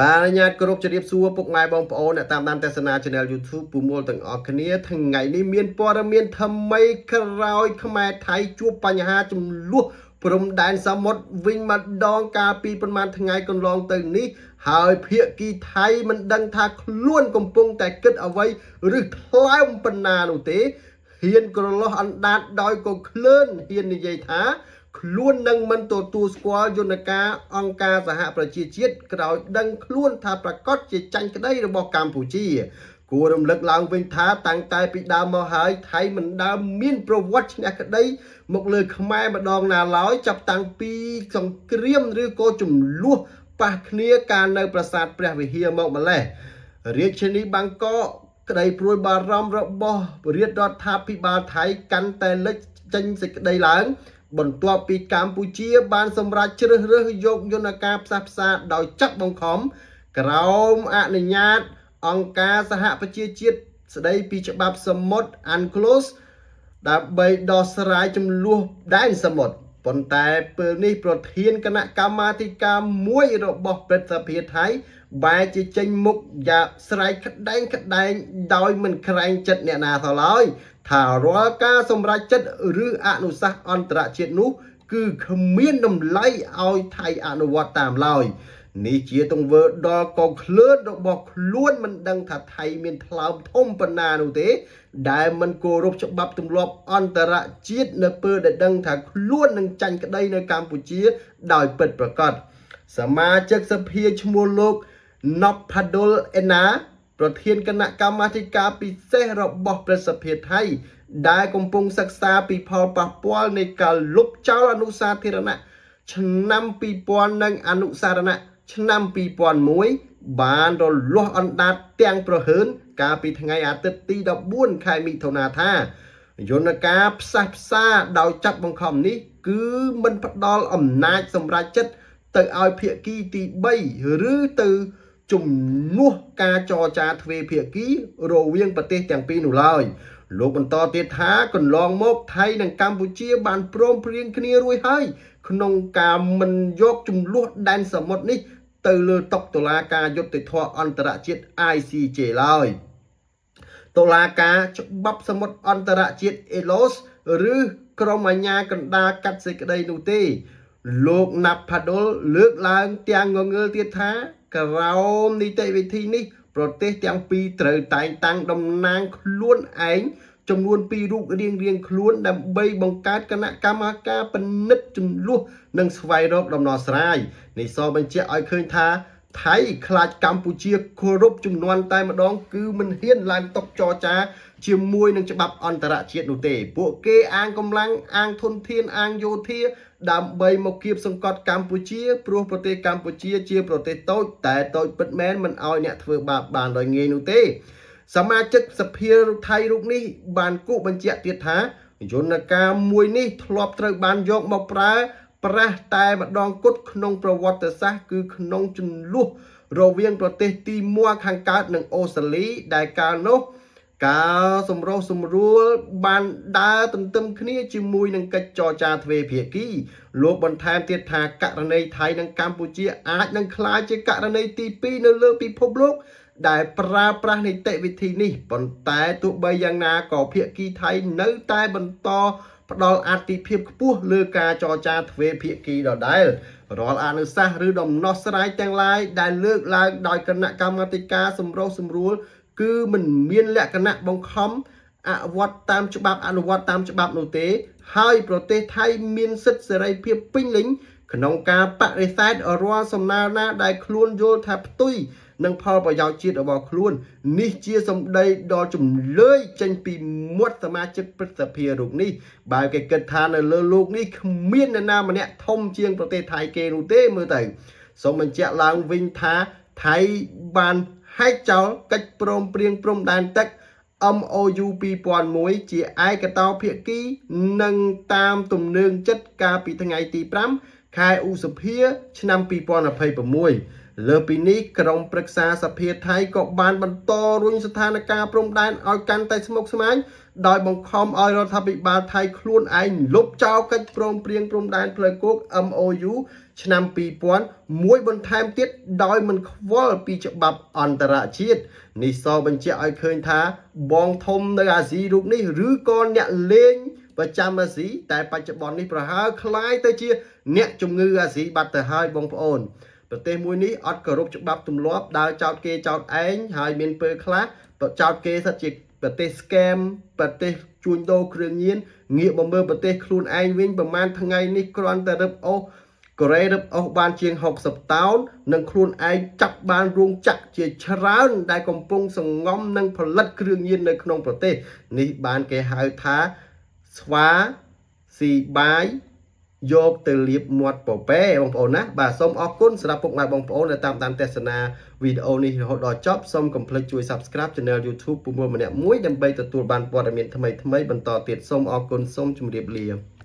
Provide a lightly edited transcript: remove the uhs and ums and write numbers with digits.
បាទអនុញ្ញាតគ្រប់ជម្រាបសួរពុកម៉ែបងប្អូនអ្នកតាមដានទស្សនា Channel YouTube ពូមូលទាំងអស់គ្នាថ្ងៃនេះមានព័ត៌មានថ្មីក្រោយខ្មែរថៃជួបបញ្ហាចំនួនព្រំដែនសមុទ្រវិញម្ដងកាលពីប្រហែលថ្ងៃកន្លងទៅនេះហើយភាគីថៃមិនដឹងថាខ្លួនកំពុងតែគិតអ្វីឬថ្លើមប៉ុណ្ណានោះទេហ៊ានក្រឡោះអណ្ដាតដោយក៏ក្លឿនហ៊ាននិយាយថា ខ្លួននឹងមិនទទួលស្គាល់យន្តការអង្គការសហប្រជាជាតិក្រោយដឹងខ្លួនថាប្រកាសជាចាញ់ក្តីរបស់កម្ពុជា គួររំលឹកឡើងវិញថាតាំងតែពីដើមមកហើយថៃមិនដើមមានប្រវត្តិឈ្នះក្តីមកលើខ្មែរម្ដងណាឡើយចាប់តាំងពីសង្គ្រាមឬក៏ចំនួនប៉ះគ្នាកាលនៅប្រាសាទព្រះវិហារមកម្លេះរាជធានីបាងកកក្តីព្រួយបារម្ភរបស់រាជរដ្ឋាភិបាលថៃកាន់តែលេចចេញសេចក្តីឡើង បន្ទាប់ពីកម្ពុជាបានសម្រេចជ្រើសរើសយកយន្តការផ្សះផ្សាដោយចាប់បង្ខំក្រោមអនុញ្ញាតអង្គការសហប្រជាជាតិស្ដីពីច្បាប់សមុទ្រ UNCLOS ដើម្បីដោះស្រាយចំនួនដែនសមុទ្រប៉ុន្តែពេលនេះប្រធានគណៈកម្មាធិការមួយរបស់ព្រឹទ្ធសភាថៃបែរជាចេញមុខយ៉ាងស្រែកក្តែងក្តែងដោយមិនក្រែងចិត្តអ្នកណាសោះឡើយ ថារាល់ការសម្រេចចិត្តឬអនុសាសន៍អន្តរជាតិនោះ គឺគ្មានតម្លៃឲ្យថៃអនុវត្តតាមឡើយនេះជាទង្វើដ៏កក្លឿនរបស់ខ្លួនមិនដឹងថាថៃមានថ្លើមធំប៉ុណ្ណានោះទេ ដែលមិនគោរពច្បាប់ទម្លាប់អន្តរជាតិនៅពេលដែលដឹងថាខ្លួននឹងចាញ់ក្តីនៅកម្ពុជាដោយពិតប្រាកដសមាជិកសភាឈ្មោះលោកណប់ផាឌុលអេណា ប្រធានគណៈកម្មាធិការពិសេសរបស់ព្រឹទ្ធសភាថៃ ដែលកំពុងសិក្សាពីផលប៉ះពាល់នៃការលុបចោលអនុសាធារណៈឆ្នាំ2000និងអនុសារណៈឆ្នាំ2001បានរលាស់អណ្ដាតទាំងប្រហើនកាលពីថ្ងៃអាទិត្យទី14ខែមិថុនាថាយន្តការផ្សះផ្សាដោយចាប់បង្ខំនេះ គឺមិនផ្ដល់អំណាចសម្រេចចិត្តទៅឲ្យភាគីទី3ឬទៅជំនួសការចរចាទ្វេភាគីរវាងប្រទេសទាំងពីរនោះឡើយលោកបន្តទៀតថាកន្លងមកថៃនិងកម្ពុជាបានព្រមព្រៀងគ្នារួចហើយក្នុងការមិនយកចំនួនដែនសមុទ្រនេះទៅលើតុតុលាការយុត្តិធម៌អន្តរជាតិ ICJ ឡើយតុលាការច្បាប់សមុទ្រអន្តរជាតិ ELOS ឬក្រុមអាជ្ញាកណ្ដាលកាត់សេចក្តីនោះទេលោកណាប់ផាឌុលលើកឡើងទាំងងងើលទៀតថាក្រោមនីតិវិធីនេះ ប្រទេសទាំងពីរត្រូវតែងតាំងតំណាងខ្លួនឯងចំនួនពីររូបរៀងរៀងខ្លួនដើម្បីបង្កើតគណៈកម្មការពិនិត្យចំនួននិងស្វែងរកដំណោះស្រាយនេះសបញ្ជាក់ឲ្យឃើញថាថៃខ្លាចកម្ពុជាគោរពចំនួនតែម្ដងគឺមិនហ៊ានឡើងតុចរចាជាមួយនឹងច្បាប់អន្តរជាតិនោះទេពួកគេអាងកម្លាំងអាងធនធានអាងយោធាដើម្បីមកគៀបសង្កត់កម្ពុជាព្រោះប្រទេសកម្ពុជាជាប្រទេសតូចតែតូចពិតមែនមិនឲ្យអ្នកធ្វើបាបបានដោយងាយនោះទេសមាជិកសភាថៃរូបនេះបានគូសបញ្ជាក់ទៀតថាយន្តការមួយនេះធ្លាប់ត្រូវបានយកមកប្រើប្រាស់តែម្ដងគត់ក្នុងប្រវត្តិសាស្ត្រគឺក្នុងចំនួនរវាងប្រទេសទីមួខាងកើតនិងអូស្ត្រាលីដែលកាលនោះការសម្រុះសម្រួលបានដើរទន្ទឹមគ្នាជាមួយនឹងកិច្ចចរចាទ្វេភាគីលោកបន្ថែមទៀតថាករណីថៃនិងកម្ពុជាអាចនឹងក្លាយជាករណីទី2នៅលើពិភពលោកដែលប្រើប្រាស់នីតិវិធីនេះប៉ុន្តែទោះបីយ៉ាងណាក៏ភាគីថៃនៅតែបន្តផ្ដល់អាទិភាពខ្ពស់លើការចរចាទ្វេភាគីដដែលរាល់អនុសាសន៍ឬដំណោះស្រាយទាំងឡាយដែលលើកឡើងដោយគណៈកម្មាធិការសម្រុះសម្រួលគឺមិនមានលក្ខណៈបង្ខំអវត្តតាមច្បាប់អនុវត្តតាមច្បាប់នោះទេ ហើយប្រទេសថៃមានសិទ្ធិសេរីភាពពេញលេញក្នុងការបដិសេធរាល់សំណើណាដែលខ្លួនយល់ថាផ្ទុយនឹងផលប្រយោជន៍ជាតិរបស់ខ្លួននេះជាសម្ដីដ៏ជំលើយចេញពីមាត់សមាជិកព្រឹទ្ធសភារូបនេះបើគេគិតថានៅលើលោកនេះគ្មាននរណាម្នាក់ធំជាងប្រទេសថៃគេនោះទេមើលទៅសូមបញ្ជាក់ឡើងវិញថាថៃបានហែកចោលកិច្ចព្រមព្រៀងព្រំដែនទឹក MOU 2001ជាឯកតោភាគីនិងតាមទំនើងចិត្តកាលពីថ្ងៃទី5ខែឧសភាឆ្នាំ2026លើពីនេះក្រុមប្រឹក្សាសភាថៃក៏បានបន្តរុញស្ថានភាពព្រំដែនឲ្យកាន់តែស្មុគស្មាញដោយបង្ខំឲ្យរដ្ឋាភិបាលថៃខ្លួនឯងលុបចោលកិច្ចព្រមព្រៀងព្រំដែនផ្លូវគោក MOU ឆ្នាំ2000មួយបន្ថែមទៀតដោយមិនខ្វល់ពីច្បាប់អន្តរជាតិនេះសបញ្ជាក់ឲ្យឃើញថាបងធំនៅអាស៊ីរូបនេះឬក៏អ្នកលេងប្រចាំអាស៊ីតែបច្ចុប្បន្ននេះប្រហើរក្លាយទៅជាអ្នកជំងឺអាស៊ីបាត់ទៅហើយបងប្អូនប្រទេសមួយនេះអត់គោរពច្បាប់ទម្លាប់ដើរចោតគេចោតឯងហើយមានពេលខ្លះចោតគេសិតជាប្រទេស scam ប្រទេសជួញដូរគ្រឿងញៀនងាកមកមើលប្រទេសខ្លួនឯងវិញប្រហែលថ្ងៃនេះគ្រាន់តែរឹបអូសកូរ៉េរឹបអូសបានជាង60តោននិងខ្លួនឯងចាប់បានរោងចក្រជាច្រើនដែលកំពុងសង្ងំនិងផលិតគ្រឿងញៀននៅក្នុងប្រទេសនេះបានគេហៅថាស្វាស៊ីបាយយកទៅលាបមាត់ពពែបងប្អូនណាបាទសូមអរគុណសម្រាប់ពុកម៉ែបងប្អូនដែលតាមដានទស្សនាវីដេអូនេះរហូតដល់ចប់សូមកុំភ្លេចជួយ Subscribe Channel YouTube ពូមួលម្នាក់មួយដើម្បីទទួលបានព័ត៌មានថ្មីៗបន្តទៀតសូមអរគុណសូមជម្រាបលា។